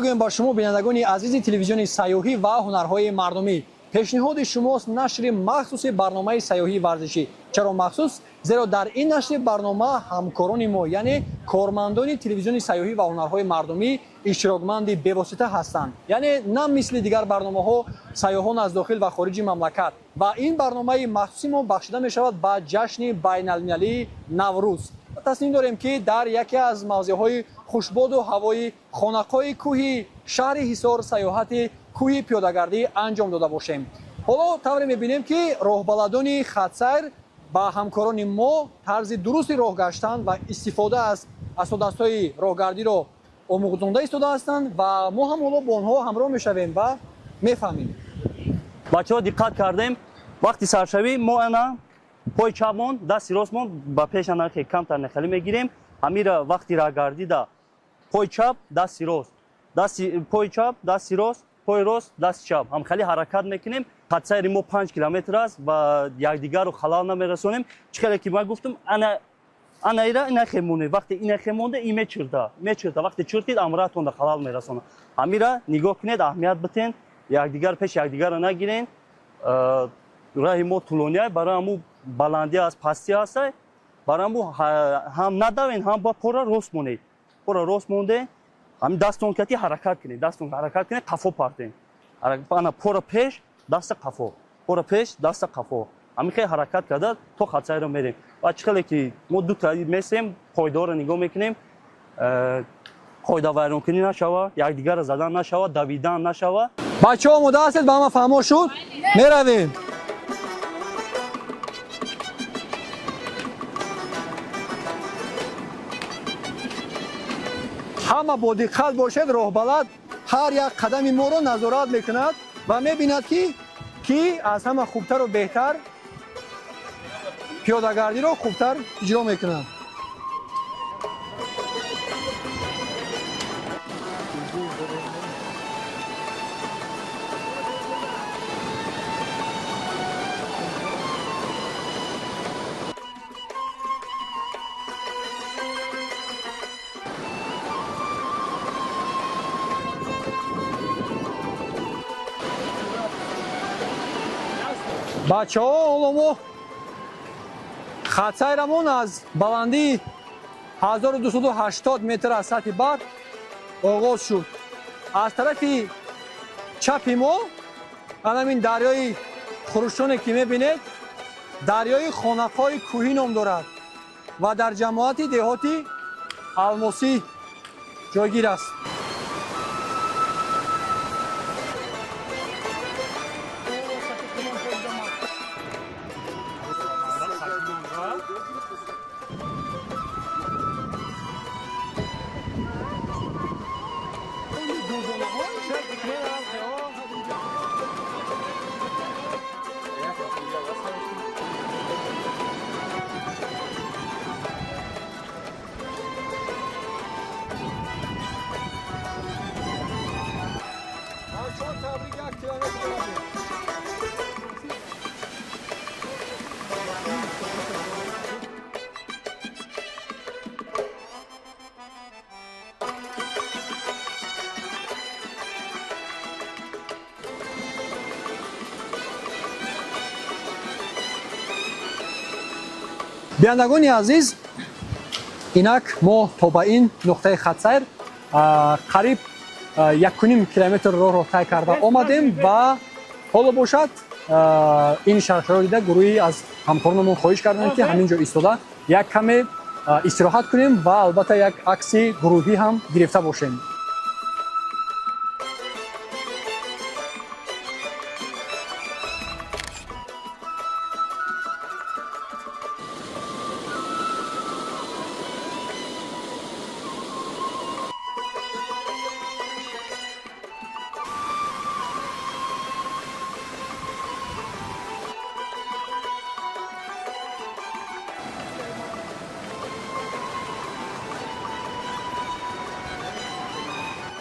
Мегӯем ба шумо, бинандагони азизи телевизиони сайёҳӣ ва ҳунарҳои мардумӣ. Пешниҳоди шумост нашри махсуси барномаи сайёҳии варзишӣ. Чаро махсус? Зеро дар ин нашри барнома ҳамкорони мо, яъне кормандони телевизиони сайёҳӣ ва ҳунарҳои мардумӣ, иштирокманди бевосита ҳастанд. Яъне на мисли дигар барномаҳо сайёҳон аз дохил ва хориҷи мамлакат. Ва ин барномаи махсуси мо бахшида мешавад ба ҷашни байналмилалии Наврӯз. Тасмим дорем, ки дар яке аз мавзеъҳои хушбоду ҳавои хонақои кӯҳи шаҳри Ҳисор сайёҳати кӯҳи пиёдагардӣ анҷом дода бошем. Ҳоло тавре мебинем, ки роҳбаладони хатсайр ба ҳамкорони мо тарзи дурусти роҳ гаштан ва истифода аз асодастҳои роҳгардиро омӯзонда истода ҳастанд ва мо ҳам ҳоло бо онҳо ҳамроҳ мешавем ва мефаҳмем. Бачаҳо, диққат кардем, вақти саршавӣ мо ана пои чапмон, дасти ростмон ба пеш, ана ки камтар нехалӣ мегирем. Ҳамира вақти раҳгардида пои чап, дасти рост, дасти пои чап, дасти рост, пои рост, дасти чап, ҳамхелӣ ҳаракат мекунем. Хатсайри мо 5 километр аст ва якдигарро халал намерасонем. Чӣ хеле ки ман гуфтам, ана ана ира ина хемоне, вақте ина хемонда, и мечирта, мечирта. Вақте чиртид, амратонда халал мерасонад. Ҳамира нигоҳ кунед, аҳамият битен, якдигар пеш якдигарро нагирен. Раҳи мо тӯлония, барои ҳаму баландӣ аст, пастӣ ҳаста, барои ҳаму ҳам надавен, ҳам ба пора рост монед. Пора рост монде, ҳамин дастон кати ҳаракат кунед, дастон ҳаракат кунед, қафо партен. Ана пора пеш, даста қафо, пора пеш, даста қафо, ҳамин хел ҳаракат карда то хатсайро мерем. Ва чӣ хеле ки мо дута месем, қоидаҳоро нигоҳ мекунем, қоидавайронкунӣ нашава, якдигарро задан нашава, давидан нашава. Бачаҳо, омода ҳастед? Ба ҳама фаҳмо шуд? Меравем. Ҳама бо диққат бошед. Роҳбалад ҳар як қадами моро назорат мекунад ва мебинад, ки кӣ аз ҳама хубтару беҳтар пиёдагардиро хубтар иҷро мекунад. Бачаҳо, ҳоло мо хатсайрамон аз баландии 1280 метр аз сатҳи баҳр оғоз шуд. Аз тарафи чапи мо анамин дарёи хурӯшоне, ки мебинед, дарёи Хонақои кӯҳӣ ном дорад ва дар ҷамоати деҳоти Алмосӣ ҷойгир аст. Бинандагони азиз, инак мо то ба ин нуқтаи хатсайр қариб 1,5 километр роҳро тай карда омадем ва ҳоло бошад, ин шаршаро дида, гурӯҳе аз ҳамкоронамон хоҳиш карданд, ки ҳамин ҷо истода як каме истироҳат кунем ва албатта як акси гурӯҳӣ ҳам гирифта бошем.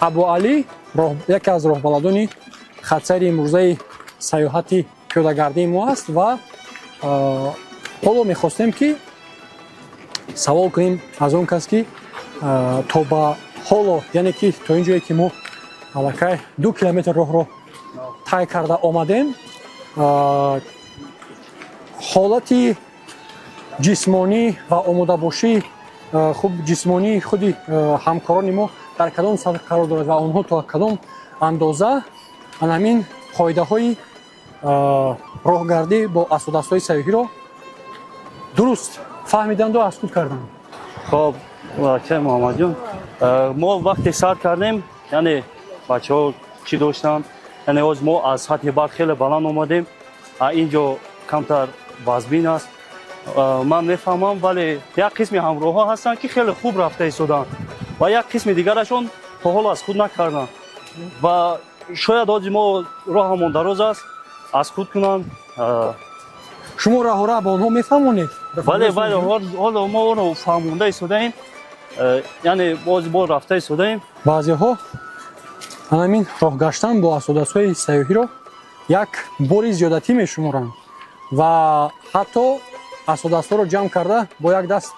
Абуалӣ яке аз роҳбаладони хатсайри имрӯзаи сайёҳати пиёдагардии мо аст ва ҳоло мехостем, ки савол кунем аз он кас, ки то ба ҳоло, яъне ки то ин ҷое, ки мо Аллакай 2 километр роҳро тай карда омадем. Ҳолати ҷисмонӣ ва омодабошии хуб ҷисмонии худи ҳамкорони мо дар кадом сатҳ қарор дорад ва онҳо то кадом андоза ана ҳамин қоидаҳои роҳгардӣ бо асодастҳои сайёҳиро дуруст фаҳмиданду аз худ карданд? Хоб, бачаи Муҳаммадҷон, мо вақте сар кардем, яъне бачаҳо чӣ доштанд, яъне ҳоз мо аз сатҳи баҳр хеле баланд омадем, ин ҷо камтар вазбин аст, ман мефаҳмам, вале як қисми ҳамроҳҳо ҳастанд, ки хеле хуб рафта истоданд ва як қисми дигарашон то ҳол аз худ накарданд ва шояд ҳози мо роҳамон дароз аст, аз худ кунанд. Шумо раҳора ба онҳо мефаҳмонед? Бале, бале, ҳоло мо онро фаҳмонда истодаем, яъне боз бо рафта истодаем. Баъзеҳо ҳамин роҳ гаштан бо асодастҳои сайёҳиро як бори зиёдатӣ мешуморанд ва ҳатто асодастҳоро ҷамъ карда бо як даст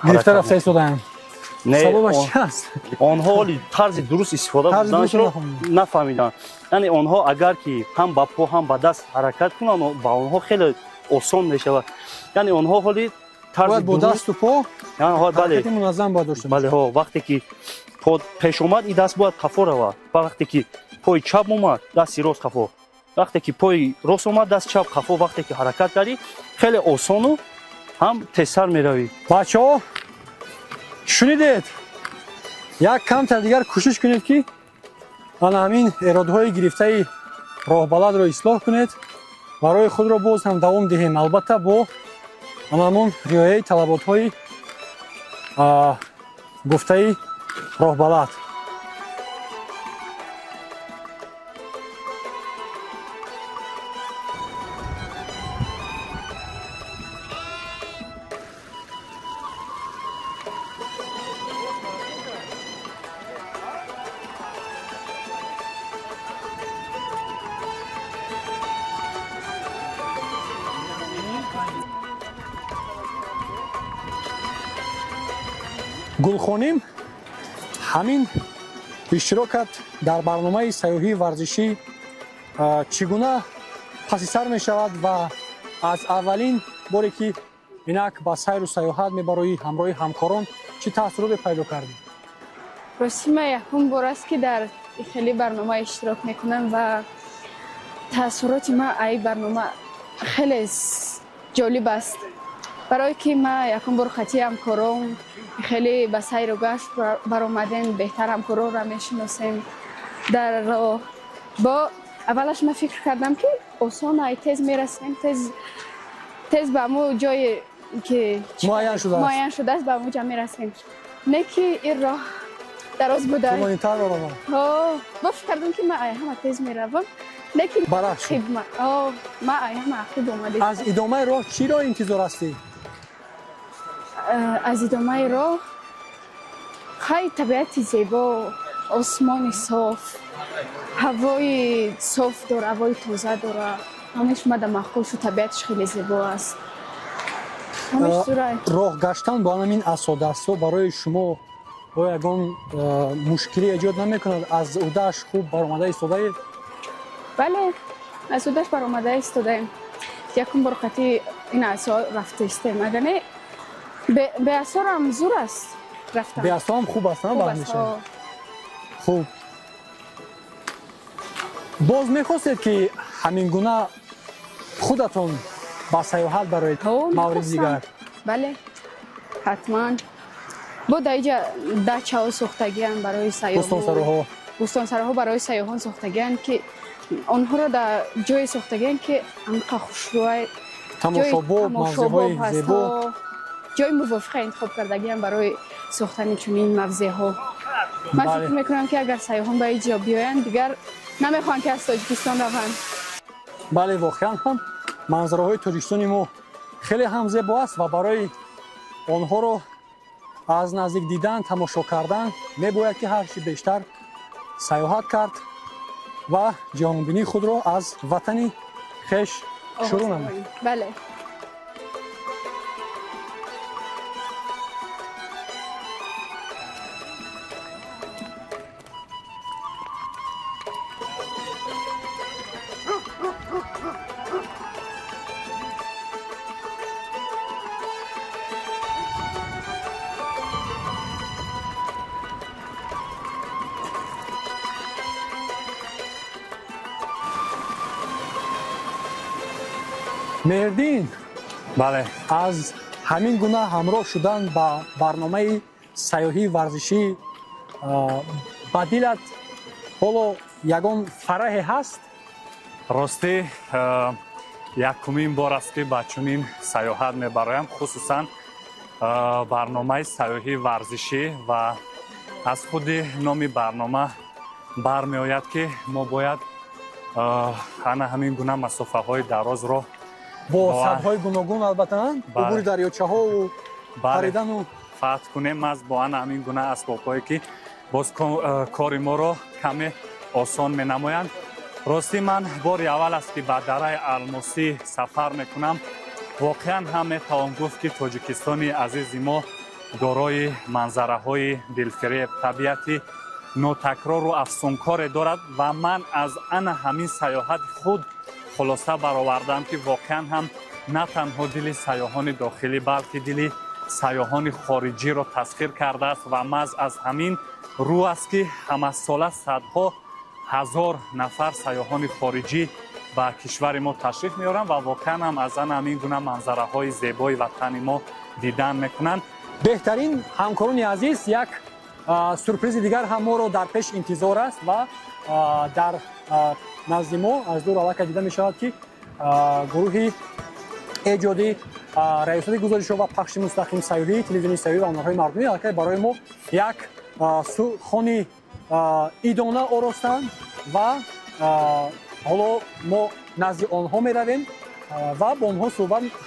гирифта рафта истодаанд. Сабабаш чи аст? Онҳо ҳоли тарзи дуруст истифода бурданашро нафаҳмиданд. Яъне онҳо агар ки ҳам ба по, ҳам ба даст ҳаракат кунанд, ба онҳо хеле осон мешавад. Яъне онҳо ҳоли тарзи бо дасту по ҳаракати муназзам бояд дошта. Бале, вақте ки по пеш омад, и даст бояд қафо равад, ва вақте ки пои чап омад, дасти рост қафо, вақте ки пои рост омад, даст чап қафо. Вақте ки ҳаракат кардӣ, хеле осону ҳам тезтар меравӣ. Бачаҳо, шунидед, як камтар дигар кӯшиш кунед, ки ана ҳамин эродҳои гирифтаи роҳбаладро ислоҳ кунед ва роҳи худро боз ҳам давом диҳем, албатта бо ҳамон риояи талаботҳои гуфтаи роҳбалад. Гулхоним, ҳамин иштирокат дар барномаи сайёҳии варзишӣ чӣ гуна паси сар мешавад ва аз аввалин боре, ки инак ба сайру сайёҳат мебароӣ ҳамроҳи ҳамкорон, чӣ таассуроте пайдо кардӣ? Рости, ман якум бор аст, ки дар хеле барнома иштирок мекунам ва таассуроти ман аи барнома хеле ҷолиб аст, барое ки ман якум бор хати ҳамкорон хеле ба сайру гашт баромадем, беҳтар ҳамкоронро мешиносем дар роҳ. Бо аввалаш ман фикр кардам, ки осон ай, тез мерасем, тез тез ба ҳамун ҷое ки муайян шудааст. Муайян шудааст, ба ҳамун ҷо мерасем. Не, ки ин роҳ дароз буда. Тӯлонитар баромад. Бо фикр кардам, ки ман ай ҳама тез меравам, лекин Баръакс шуд. Ман ай ҳама ақиб омадем. Аз идомаи роҳ чиро интизор ҳастӣ? Аз идомаи роҳ хай табиати зебо, осмони соф, ҳавои соф дора, ҳавои тоза дора. Ҳамеш мада маъқул шуд, табиаташ хеле зебо аст, ҳамеш зурай. Роҳ гаштан бо ҳамин асодастҳо барои шумо оё ягон мушкилӣ эҷод намекунад? Аз уҳдааш хуб баромада истодаед? Бале, аз уҳдаш баромада истодаем. Якум бор қати ин асо рафта истем, агар не, беасорам зур аст рафтан. Беасоам хуб аст, на? Хуб аст. Баъд ҳо. Хуб, боз мехостед, ки ҳамин гуна худатон ба сайёҳат бароед? Ҳо, мавриди мехостам. дигар? Бале, ҳатман. Бо дар иҷа дачаҳо сохтагианд барои сайёҳон. Бӯстонсароҳо. Бӯстонсароҳо барои сайёҳон сохтагианд, ки онҳоро дар ҷое сохтагианд, ки анқа хушрӯай. Тамошобоб, мавзеъҳои зебо. Ҷои мувофиқа интихоб кардагианд барои сохтани чунин мавзеъҳо. Ман фикр мекунам, ки агар сайёҳон ба ин ҷо биёянд, дигар намехоҳанд, ки аз Тоҷикистон раванд. Бале, воқеан ҳам манзараҳои Тоҷикистони мо хеле ҳам зебо аст ва барои онҳоро аз наздик дидан, тамошо кардан мебояд, ки ҳарчи бештар сайёҳат кард ва ҷаҳонбинии худро аз ватани хеш шурӯъ намуд. Бале. Меҳрдин. Бале. Аз ҳамин гуна ҳамроҳ шудан ба барномаи сайёҳии варзишӣ ба дилат ҳоло ягон фараҳе ҳаст? Ростӣ, якумин бор аст, ки ба чунин сайёҳат мебароям, хусусан барномаи сайёҳии варзишӣ, ва аз худи номи барнома бармеояд, ки мо бояд ана ҳамин гуна масофаҳои дарозро бо садҳои гуногун, албатта, убури дарёчаҳову паридану фатҳ кунем, маз бо ана ҳамин гуна асбобҳое, ки боз кори моро каме осон менамоянд. Ростӣ, ман бори аввал аст, ки ба дараи Алмосӣ сафар мекунам. Воқеан ҳам метавон гуфт, ки Тоҷикистони азизи мо дорои манзараҳои дилфиреб, табиати нотакрору афсункоре дорад ва ман аз ана ҳамин сайёҳати худ хулоса баровардам, ки воқеан ҳам на танҳо дили сайёҳони дохилӣ, балки дили сайёҳони хориҷиро тасхир кардааст ва маҳз аз ҳамин рӯ аст, ки ҳамасола садҳо ҳазор нафар сайёҳони хориҷӣ ба кишвари мо ташриф меоранд ва воқеан ҳам аз ана ҳамин гуна манзараҳои зебои ватани мо дидан мекунанд. Беҳтарин, ҳамкорони азиз, як сюрпризи дигар ҳам моро дар пеш интизор аст ва дар назди мо аз дур аллакай дида мешавад, ки гурӯҳи эҷодӣ раёсати гузоришҳо ва пахши мустақим сайёҳии телевизиони сайёҳӣ ва ҳунарҳои мардумӣ аллакай барои мо як хони идона оростанд ва ҳоло мо назди онҳо меравем ва бо онҳо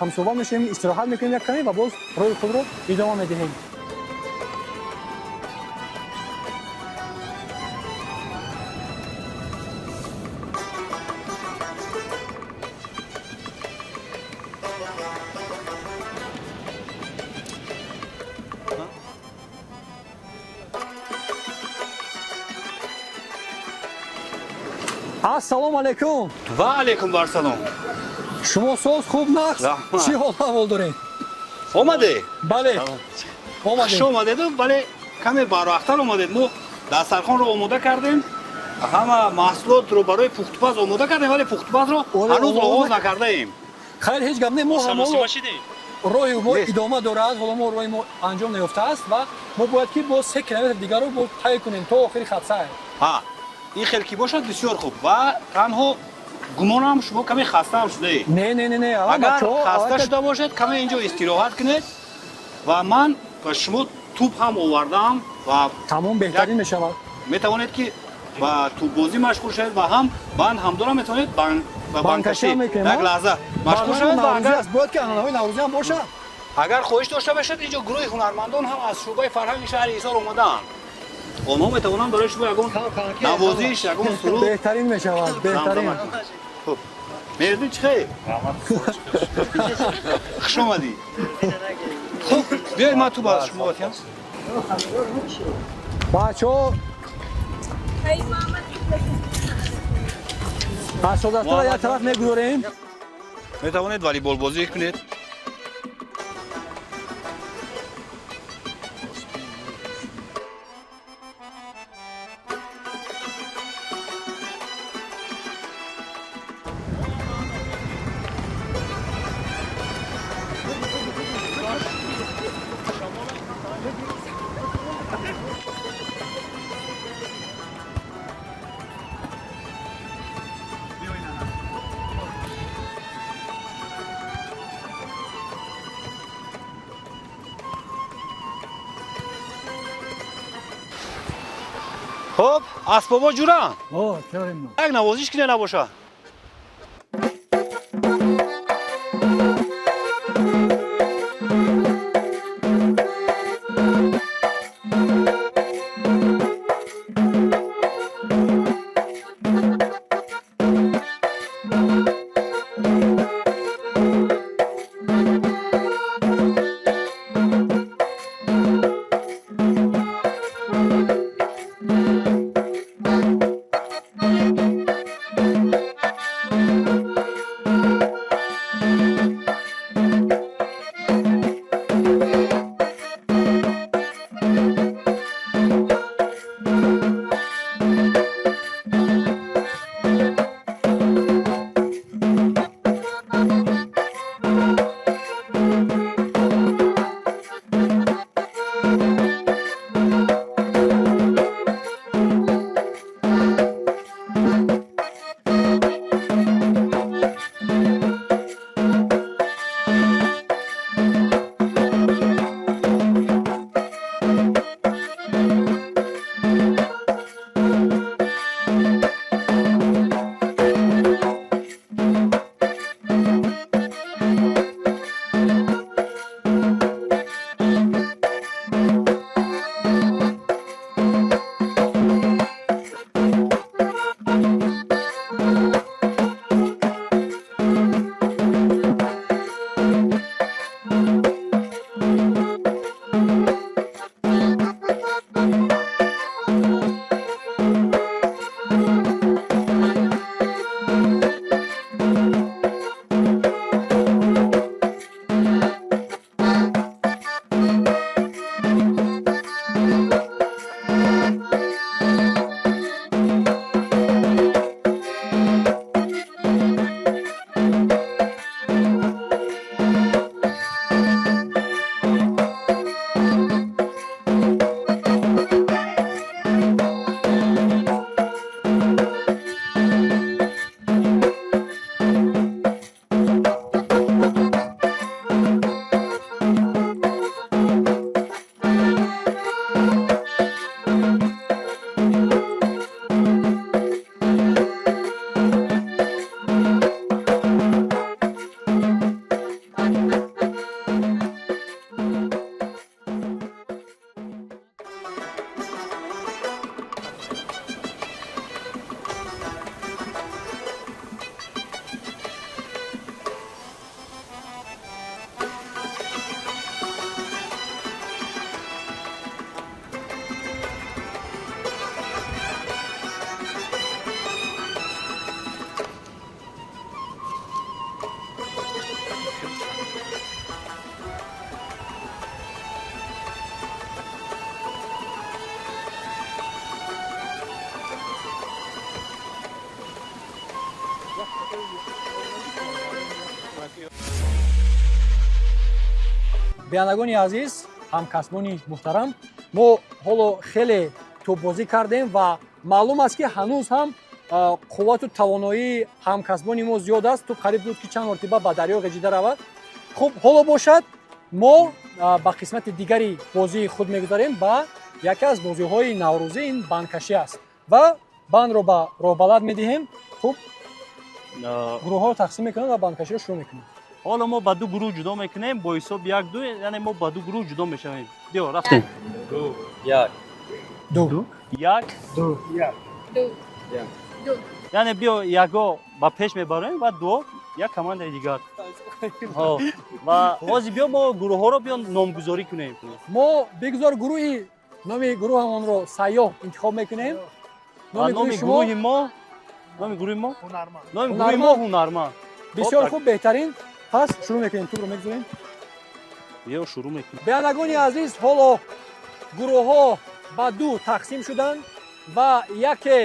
ҳамсӯҳбат мешавем, истироҳат мекунем як каме ва боз роҳи худро идома медиҳем. Ассалому алайкум. Ва алайкум вассалом. Шумо соз, хуб, нақс, чӣ ҳол аҳвол доред? Омаде? Бале, омадем. Хуш омадеду, вале каме барвақттар омадед. Мо дастархонро омода кардем, ҳама маҳсулотро барои пухтупаз омода кардем, вале пухтупазро ҳанӯз оғоз накардаем. Хайр, ҳеҷ гап не, мо ҳам роҳи мо идома дорад, ҳоло мо роҳи мо анҷом наёфтааст ва мо бояд ки боз 3 километр дигарро боз тай кунем то охири хатсайр. Ин хел ки бошад, бисёр хуб. Ва танҳо гумонам, шумо каме хастаам шудаед. Не, не, не, не. Агар хаста шуда бошед, каме инҷо истироҳат кунед ва ман ба шумо тӯб ҳам овардаам ва Тамом, беҳтарин мешавад. Метавонед, ки ба тӯббозӣ машғул шавед ва ҳам банд ҳам дорам, метавонед ба банкашӣ як лаҳза машғул шавед ва агар бояд ки анъанаҳои наврӯзӣ ҳам бошад. Агар хоҳиш дошта бошед, инҷо гурӯҳи ҳунармандон ҳам аз шӯъбаи фарҳанги шаҳри Ҳисор омадаанд. Онҳо метавонанд барои шумо ягон навозиш, ягон суруд. Беҳтарин мешавад, беҳтарин. Хуб, Меҳриддин, чӣ хел? Хуш омадӣ. Хуб, биёед, ман тӯб аз шумо батиҳам. Бачаҳо, асодастро як тараф мегузорем. Метавонед волейболбозӣ кунед. Хуб, асбобо ҷуранд, як навозиш кине набошад. Бинандагони азиз, ҳамкасбони муҳтарам, мо ҳоло хеле тӯббозӣ кардем ва маълум аст, ки ҳанӯз ҳам қуввату тавоноии ҳамкасбони мо зиёд аст. Тӯб қариб буд, ки чанд мартиба ба дарё ғеҷида равад. Хуб, ҳоло бошад, мо ба қисмати дигари бозии худ мегузарем, ба яке аз бозиҳои наврӯзӣ. Ин бандкашӣ аст ва бандро ба роҳбалад медиҳем. Хуб, гурӯҳҳоро тақсим мекунем ва бандкаширо шурӯъ мекунем. Ҳоло мо ба ду гурӯҳ ҷудо мекунем бо ҳисоби як, ду, яъне мо ба ду гурӯҳ ҷудо мешавем. Биё, рафтем. Ду, як. Ду. Як. Ду, як. Ду. Ду. Яъне биё, яго ба пеш мебарем ва дуо як командаи дигар. Ва ҳозир биё, мо гурӯҳҳоро биё номгузорӣ кунем. Мо бигзор гурӯҳи, номи гурӯҳамонро Сайёҳ интихоб мекунем. Номи гурӯҳи мо, номи гурӯҳи мо, номи гурӯҳи мо Ҳунарманд. Бисёр хуб, беҳтарин. Пас шурӯъ мекунем, тӯбро мегузорем. Биё, шурӯъ мекунем. Бинандагони азиз, ҳоло гурӯҳҳо ба ду тақсим шуданд ва яке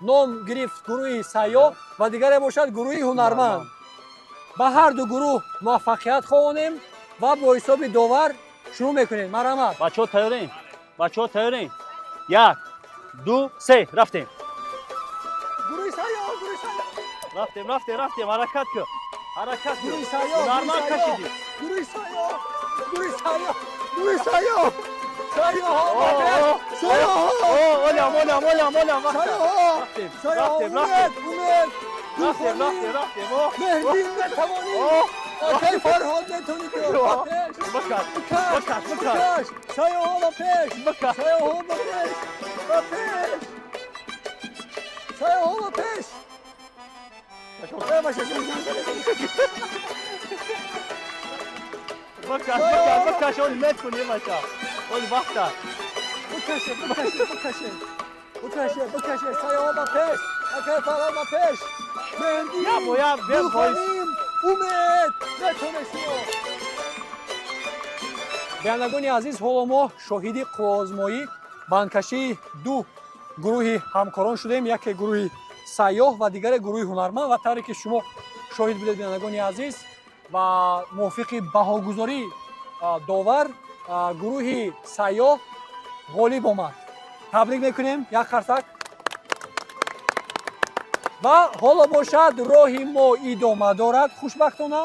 ном гирифт гурӯҳи Сайёҳ ва дигаре бошад гурӯҳи Ҳунарманд. Ба ҳар ду гурӯҳ муваффақият хоҳонем ва бо ҳисоби довар шурӯъ мекунем. Марҳамат. Бачаҳо, тайёрем? Бачаҳо, тайёрем? Як, ду, се, рафтем! Гурӯҳи Сайёҳ, гурӯҳи Сайёҳ! Рафтем, рафтем, рафтем! Ҳаракат кун, ҳаракат кун! Гурӯҳи Сайёҳ! Ҳунарманд кашидӣ. Гурӯҳи Сайёҳ, гурӯҳи Сайёҳ, гурӯҳи Сайёҳ! Сайёҳҳо ба пеш! Сайёҳҳо! Олям, олям, олям, олям! Сайёҳҳо! Рафтем, умед, умед! Рафтем, рафтем, рафтем! Меҳдӣ, метавонӣ! Акай Фарҳод, метавонӣ ки ба пеш! Бикаш, бикаш, бикаш! Сайёҳҳо ба пеш! Сайёҳҳо ба пеш, ба пеш! Сайёҳҳо ба пеш! Бикаш, бикаш, бикаш! Оли меткунӣ, бача, оли вақта. Бикаше, бикаше, бикаше, бикаше, бикаше! Сайёҳҳо ба пеш! Акай Фарҳод, ба пеш! Меҳдӣ, Гулхоним, Умед, метавонед шумо! Бинандагони азиз, ҳоло мо шоҳиди қувваозмоӣ, бандкашии ду гурӯҳи ҳамкорон шудем: яке гурӯҳи Сайёҳ ва дигаре гурӯҳи Ҳунарманд. Ва тавре ки шумо шоҳид будед, бинандагони азиз, ва мувофиқи баҳогузорӣ довар, гурӯҳи Сайёҳ ғолиб омад. Табрик мекунем, як қарсак. Ва ҳоло бошад, роҳи мо идома дорад, хушбахтона,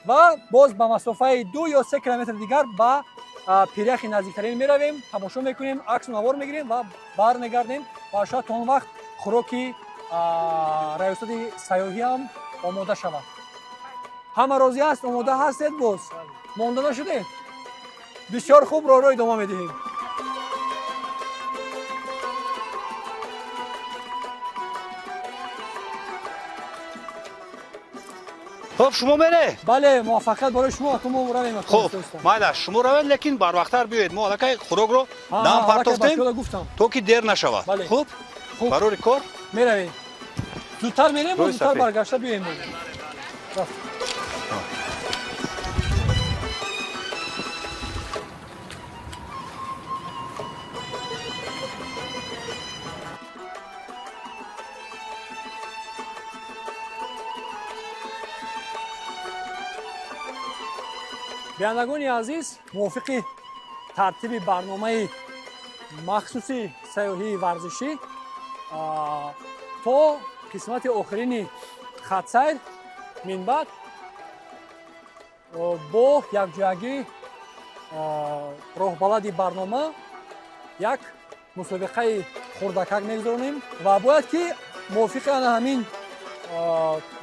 ва боз ба масофаи 2 ё 3 километр дигар ба пиряхи наздиктарин меравем, тамошо мекунем, аксу навор мегирем ва бармегардем. Ва шояд то он вақт хӯроки раёсати сайёҳӣ ҳам омода шавад. Ҳама розӣ аст? Омода ҳастед? Боз монда нашудед? Бисёр хуб, роҳро идома медиҳем. Хуб, шумо мере? Бале, муваффақият барои шумо. Ту мо равем. Хуб, майла, шумо равед, лекин барвақттар биёед. Мо аллакай хӯрокро дам партофтем, то ки дер нашавад. Хуб, барори кор. Меравем, зудтар мерем, зудтар баргашта биёем. Бинандагони азиз, мувофиқи тартиби барномаи махсуси сайёҳии варзишӣ, то қисмати охирини хатсайр минбаъд бо якҷоягӣ роҳбалади барнома як мусобиқаи хурдакак мегузаронем. Ва бояд ки мувофиқи ана ҳамин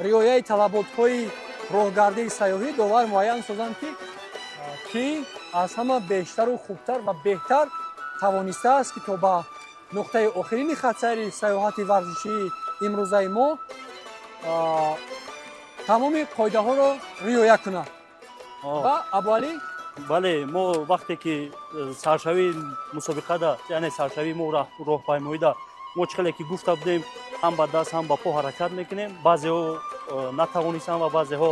риояи талаботҳои роҳгардии сайёҳӣ довар муайян созанд, ки аз ҳама бештару хубтар ва беҳтар тавонистааст, ки то ба нуқтаи охирини хатсайри сайёҳати варзишии имрӯзаи мо тамоми қоидаҳоро риоя кунад. Ва Абуалӣ. Бале, мо вақте ки саршавии мусобиқада, яъне саршавии мо роҳпаймоида, мо чӣ хеле ки гуфта будем, ҳам ба даст, ҳам ба по ҳаракат мекунем. Баъзеҳо натавонистанд ва баъзеҳо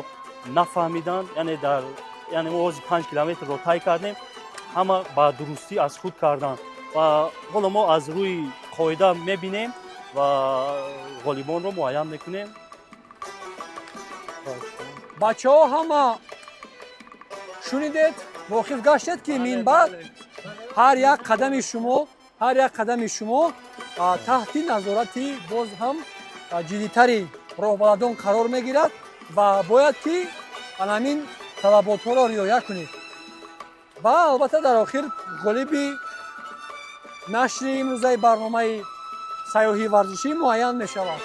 нафаҳмиданд. Яъне дар, яъне мо ҳозир 5 километрро тай кардем, ҳама ба дурустӣ аз худ карданд. Ва ҳоло мо аз рӯи қоида мебинем ва ғолибонро муайян мекунем. Бачаҳо, ҳама шунидед, воқиф гаштед, ки минбаъд ҳар як қадами шумо, ҳар як қадами шумо таҳти назорати боз ҳам ҷиддитари роҳбаладон қарор мегирад ва бояд ки ана ҳамин талаботҳоро риоя кунед. Ва албатта, дар охир ғолиби нашри имрӯзаи барномаи сайёҳии варзишӣ муайян мешавад.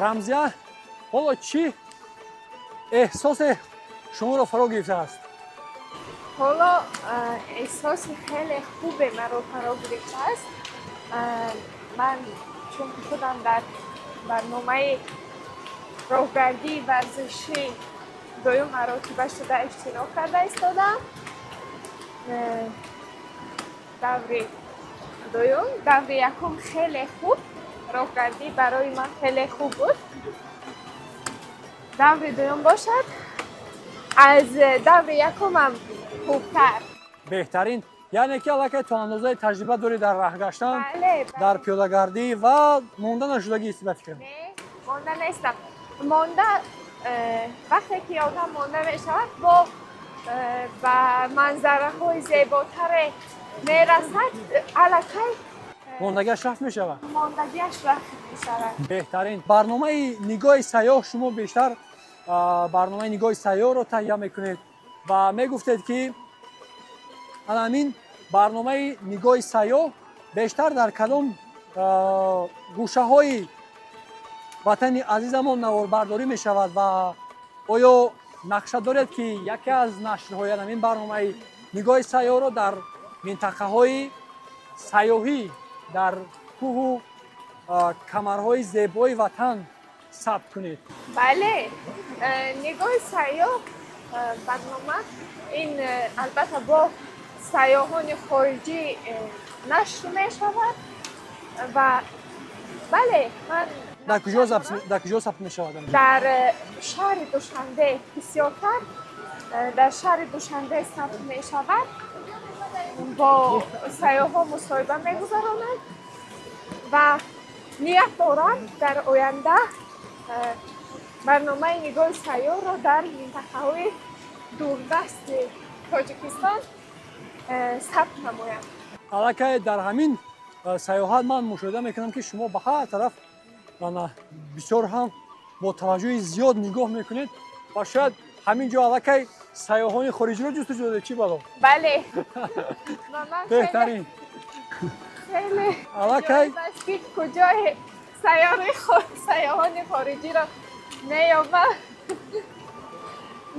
Рамзия, ҳоло чӣ эҳсосе шуморо фаро гирифтааст? Ҳоло эҳсоси хеле хубе маро фаро гирифтааст. Ман чунки худам дар барномаи роҳгардии варзишӣ дуюм маротиба шуда иштирок карда истодам. Даври дуюм, даври якум хеле хуб роҳгардӣ барои ман хеле хуб буд. Даври дуюм бошад, аз даври якумам хубтар. Беҳтарин, яъне ки аллакай то андозаи таҷриба дорӣ дар раҳ гаштан, бале. Дар пиёдагардӣ ва монда нашудагист, ба фикрам. Не, монда нестам. Монда, вақте ки одам монда мешавад, бо ба манзараҳои зеботаре мерасад, аллакай мондагиаш рафт мешавад. Мондагиаш рафт мешавад. Беҳтарин. Барномаи нигоҳи сайёҳ, шумо бештар барномаи нигоҳи сайёҳро таҳия мекунед ва мегуфтед, ки ана ҳамин барномаи нигоҳи сайёҳ бештар дар кадом гӯшаҳои ватани азизамон наворбардорӣ мешавад ва оё нақша доред, ки яке аз нашрҳои ҳамин барномаи нигоҳи сайёҳро дар минтақаҳои сайёҳӣ, дар кӯҳу камарҳои зебои ватан сабт кунед? Бале, нигоҳи сайёҳ барнома ин албатта бо сайёҳони хориҷӣ нашр мешавад ва бале, ман Дар куҷо сабт мешавад? Дар шаҳри Душанбе, бисёртар дар шаҳри Душанбе сабт мешавад. Бо сайёҳҳо мусоҳиба мегузаронад ва ният дорам дар оянда барномаи нигоҳи сайёҳро дар минтақаҳои дурдасти Тоҷикистон сабт намоям. Аллакай дар ҳамин сайёҳат ман мушоҳида мекунам, ки шумо ба ҳар тараф бисёр ҳам бо таваҷҷӯҳи зиёд нигоҳ мекунед ва шояд ҳамин ҷо аллакай сайёҳони хориҷиро ҷустуҷӯ доред. Чӣ бало? Бале. Беҳтарин. Хеле аллакай ки куҷои сайёҳони хориҷиро меёбам,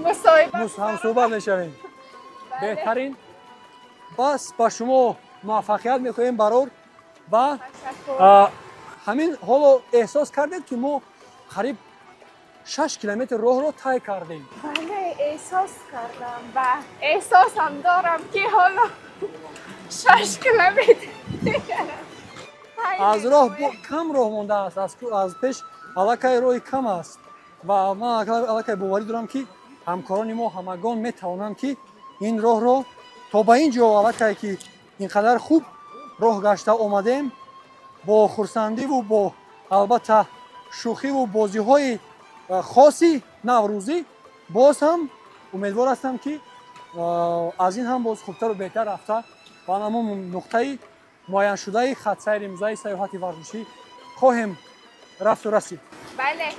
мусоҳиба ҳамсӯҳбат мешавем. Беҳтарин. Бас, ба шумо муваффақият мехоҳем, барор. Ва ҳамин ҳоло эҳсос кардед, ки мо қариб 6 километр роҳро тай кардем? Бале, эҳсос кардам ва эҳсосам дорам, ки ҳоло 6 километр аз роҳ кам роҳ мондааст. Аз пеш аллакай роҳи кам аст ва ман аллакай боварӣ дорам, ки ҳамкорони мо ҳамагон метавонанд, ки ин роҳро то ба ин ҷо аллакай, ки ин қадар хуб роҳ гашта омадем, бо хурсандиву бо албатта шӯхиву бозиҳои хоси наврӯзӣ, боз ҳам умедвор ҳастам, ки аз ин ҳам боз хубтару беҳтар рафта ба ҳамон нуқтаи муайяншудаи хатсайри имрӯзаи сайёҳати варзишӣ хоҳем рафту расид. Бале.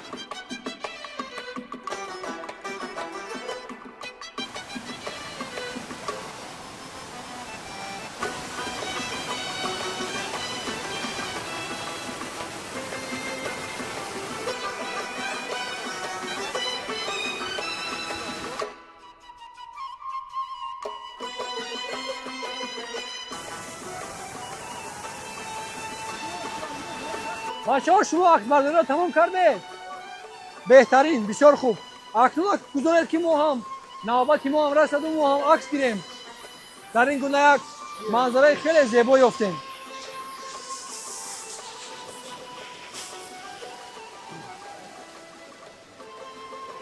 Бачаҳо, шумо аксбардориро тамом кардед? Беҳтарин, бисёр хуб. Акнун гузоред, ки мо ҳам навбати мо ҳам расаду мо ҳам акс гирем. Дар ин гуна як манзараи хеле зебо ёфтем.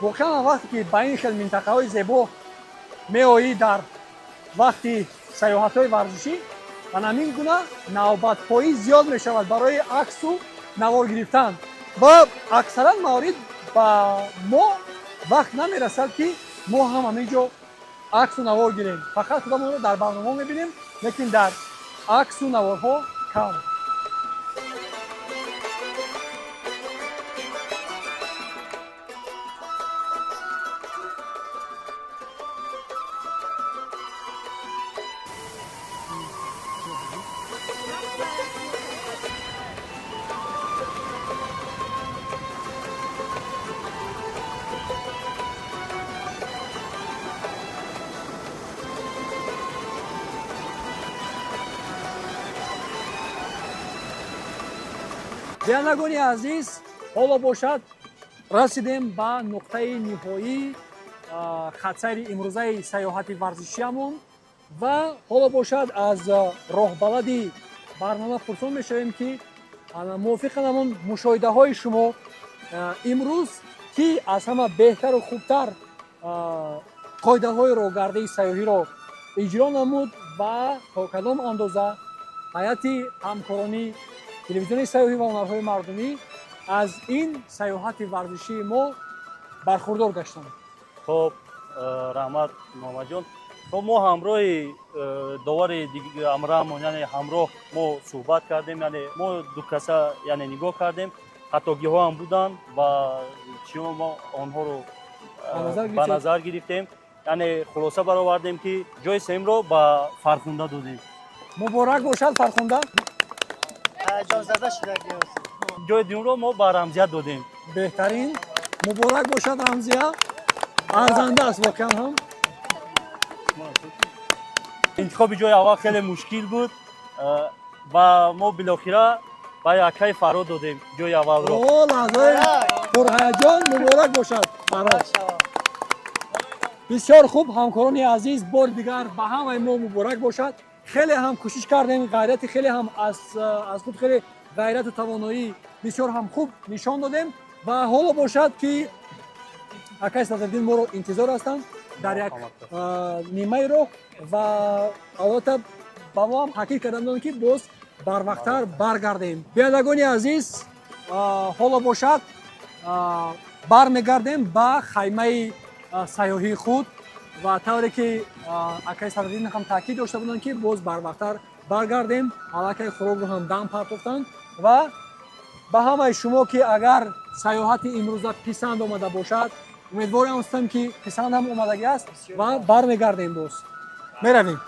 Воқеан, вақте ки ба ин хел минтақаҳои зебо меоӣ дар вақти сайёҳатҳои варзишӣ, ана ҳамин гуна навбатпоӣ зиёд мешавад барои аксу навор гирифтан ва аксаран маврид ба мо вақт намерасад, ки мо ҳам ҳамин ҷо аксу навор гирем. Фақат худамонро дар барнома мебинем, лекин дар аксу наворҳо кам. Бинандагони азиз, ҳоло бошад, расидем ба нуқтаи ниҳоии хатсайри имрӯзаи сайёҳати варзишиамон ва ҳоло бошад, аз роҳбалади барнома пурсон мешавем, ки мувофиқан ҳамон мушоҳидаҳои шумо, имрӯз ки аз ҳама беҳтару хубтар қоидаҳои роҳгардии сайёҳиро иҷро намуд ва то кадом андоза ҳайати ҳамкоронӣ телевизиони сайёҳӣ ва ҳунарҳои мардумӣ аз ин сайёҳати варзишии мо бархурдор гаштанд. Хоб, раҳмат, Муҳаммадҷон. Хоб, мо ҳамроҳи довари амраамон, яъне ҳамроҳ мо суҳбат кардем, яъне мо ду каса, яъне нигоҳ кардем, хатогиҳо ҳам буданд ва чиё мо онҳоро ба назар гирифтем, яъне хулоса баровардем, ки ҷои сеюмро ба Фархунда додем. Муборак бошад, Фархунда! Ҷои дуюмро мо ба Рамзия додем. Беҳтарин, муборак бошад, Рамзия! Арзанда аст воқеан ҳам. Интихоби ҷои аввал хеле мушкил буд ва мо билохира ба акаи Фарҳод додем ҷои аввалро. О, лаҳзаи пурҳаяҷон! Муборак бошад, Фарҳод! Бисёр хуб, ҳамкорони азиз, бори дигар ба ҳамаи мо муборак бошад. Хеле ҳам кӯшиш кардем, ғайрати хеле ҳам аз худ, хеле ғайрату тавоноӣ бисёр ҳам хуб нишон додем ва ҳоло бошад, ки акаи Садриддин моро интизор ҳастанд дар як нимаи роҳ ва албатта ба мо ҳам таъкид карданд, ки боз барвақттар баргардем. Бинандагони азиз, ҳоло бошад, бармегардем ба хаймаи сайёҳии худ ва тавре ки акаи Садриддин ҳам таъкид дошта буданд, ки боз барвақттар баргардем, аллакай хӯрокро ҳам дам партофтанд. Ва ба ҳамаи шумо, ки агар сайёҳати имрӯза писанд омада бошад, умедворам ҳастам, ки писанд ҳам омадагӣ аст ва бармегардем, боз меравем.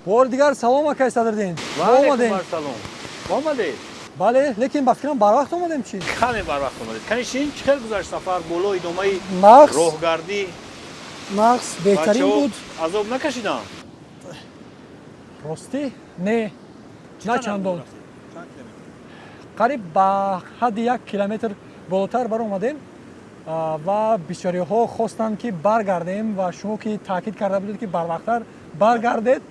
Бори дигар салом, акай Садриддин, омадем. Салом, омадед. Бале, лекин ба фикрам, барвақт омадем, чӣ? Каме барвақт омадед. Кани шин, чӣ хел гузашт сафар боло, идомаи нағз роҳгардӣ? Нағз, беҳтарин буд. Азоб накашидам? Ростӣ, не, на чандон. Қариб ба ҳадди 1 километр болотар баромадем ва бисёриҳо хостанд, ки баргардем ва шумо ки таъкид карда будед, ки барвақттар баргардед,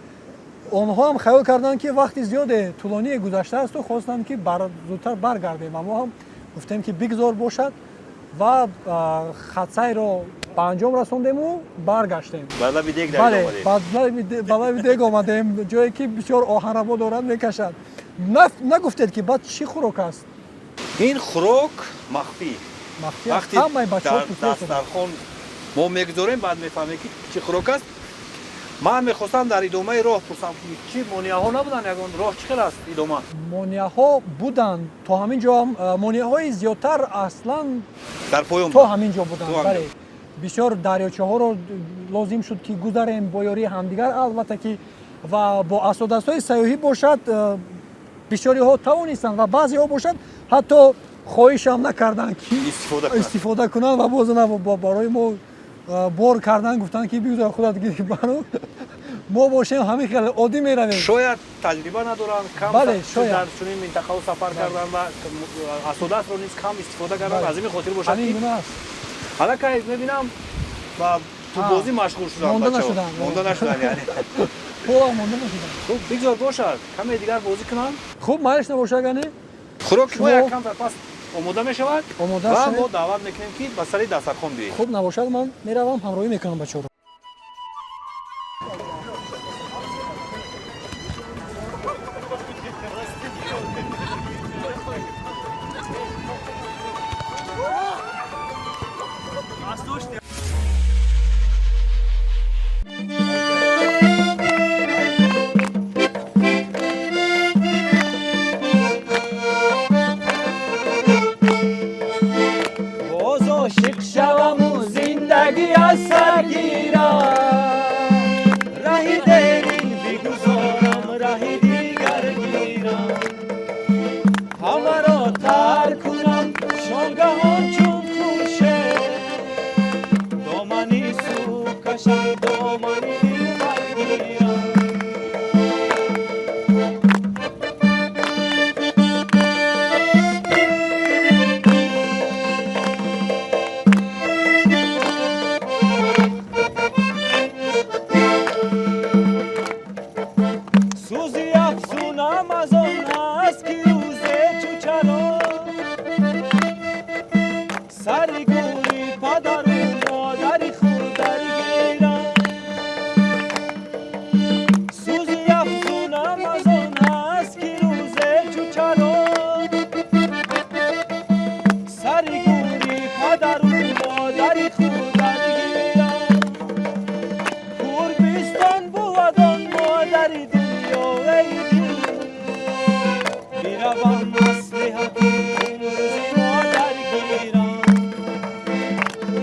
онҳо ҳам хаёл карданд, ки вақти зиёде тӯлоние гузаштаасту хостанд, ки зудтар баргардем ва мо ҳам гуфтем, ки бигзор бошад ва хатсайро ба анҷом расондему баргаштем. Бале, ба лаби дег омадем, ҷое ки бисёр оҳанрабо дорад, мекашад. Нагуфтед, ки баъд чӣ хӯрок аст? Ин хӯрок махфӣ. Ҳамаи бачаҳо. Дастархон мо мегузорем, баъд мефаҳмем, ки чӣ хӯрок аст. Ман мехостам дар идомаи роҳ пурсам, ки чӣ монеаҳо набуданд? Ягон роҳ чӣ хел аст идома? Монеаҳо буданд то ҳамин ҷо. Монеаҳои зиёдтар аслан дар поён то ҳамин ҷо буданд, бале. Бисёр дарёчаҳоро лозим шуд, ки гузарем бо ёрии ҳамдигар, албатта ки, ва бо асодастҳои сайёҳӣ бошад, бисёриҳо тавонистанд ва баъзеҳо бошад, ҳатто хоҳишам накарданд, ки истифода кунанд ва боз барои мо бор кардан, гуфтанд, ки бигузор худат гири баро, мо бошем, ҳамин хеле оддӣ меравем. Шояд таҷриба надоранд, кам дар чунин минтақаҳо сафар карданд ва асодастро низ кам истифода карданд, аз ин хотир бошад. Ҳамин гуна аст. Аллакай мебинам, ба тӯббозӣ машғул шуданд. Монда нашуданд. Монда нашуданд, яъне. Пола монда нашуданд. Хуб, бигзор бошад, каме дигар бозӣ кунанд. Хуб, майлиш набошад, агане. Хӯроки мо як камтар пас омода мешавад ва мо даъват мекунем, ки ба сари дастархон биёед. Хуб набошад, ман меравам, ҳамроҳӣ мекунам бачаҳоро. Боз ошиқ шаваму зиндагӣ аз сар гирам, раҳи дерин бигузорам, раҳи дигар гирам, ҳамаро тарк кунам шонгаҳон чун хуршед, домани субҳ кашам, домани дилбар гирам. Сӯзи афзунам аз он аст, ки рӯзе чу чаро сари гӯри падару модари худ даргирам. Сӯзи афзунам аз он аст, ки рӯзе чу чаро сари гӯри падару модари худ даргирам. Курбистон бувад он модари дунё, эй дил, биравам маслиҳати рӯзи модар гирам.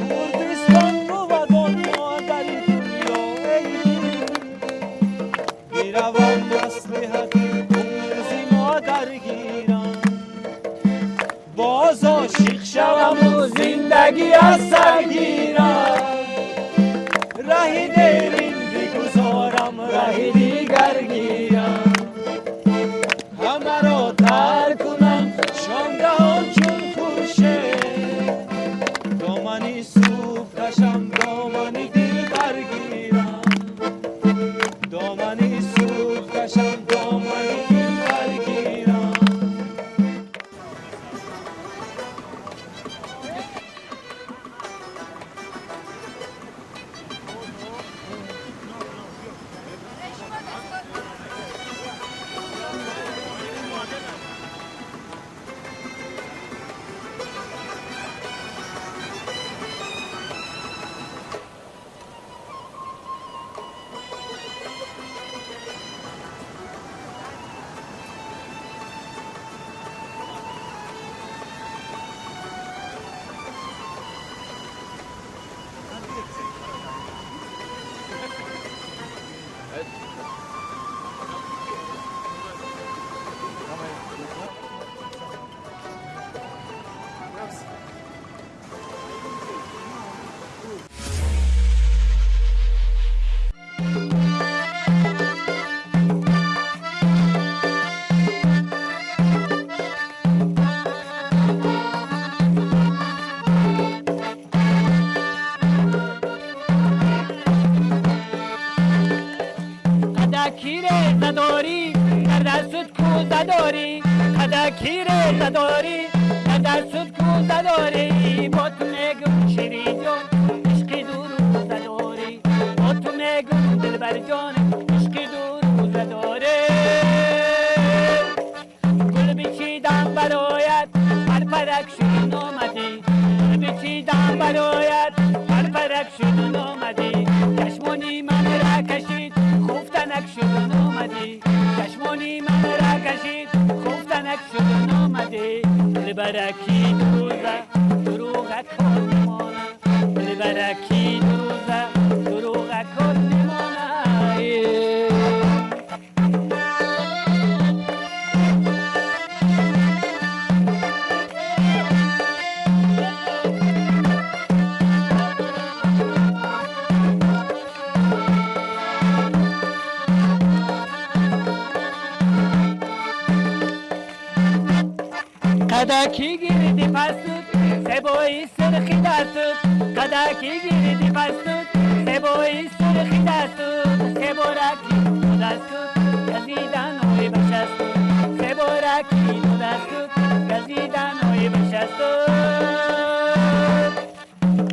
Курбистон бувад он модари дунё, эй дил, биравам маслиҳати рӯзи модар гирам. Боз ошиқ шаваму зиндагӣ аз сар гирам, раҳи дерин бигузорам, раҳи дигар гирам, ҳамаро тарк кунам шонгаҳон чун хуршед, домани субҳ кашам, домани дилбар гирам, домани субҳ кашам, домани дилбар гирам. Қадакире задорӣ, дар дастут кӯза дорӣ, қадакире задорӣ, дар дастут кӯза дорӣ, бо ту мегум, шириҷон, ишқи дурӯза дорӣ, бо ту мегум, дилбарҷон, ишқи дурӯза дорӣ. Гул бичидам бароят, парпарак шуду номадӣ, гул бичидам бароят, парпарак шуду номадӣ, чашмони манра кашид, хуфтанак шуду номадӣ, чашмони манра кашид, хуфтанак шуду номадӣ. Дилбараки дурӯза дурӯғат кор мемонад, дилбараки. Қадаки гирди пастут, себои сурхи дастут. Қадаки гирди пастут, себои сурхи дастут. Себораки дудастут, газидан ой башастут. Себораки дудастут, газидан ой башастут.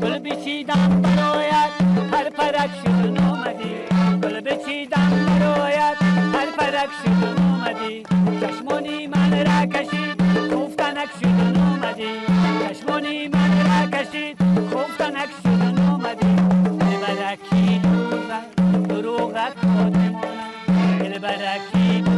Гул бичидам бароят, парпарак шуду омадӣ. Гул бичидам бароят, парпарак шуду омадӣ. Чашмони ман ра кашид, хуфтанак шуду омадӣ. Чашмони ман ра кашид, хуфтанак шуду омадӣ. Дилбараки дурӯғат код мемонад. Дилбараки.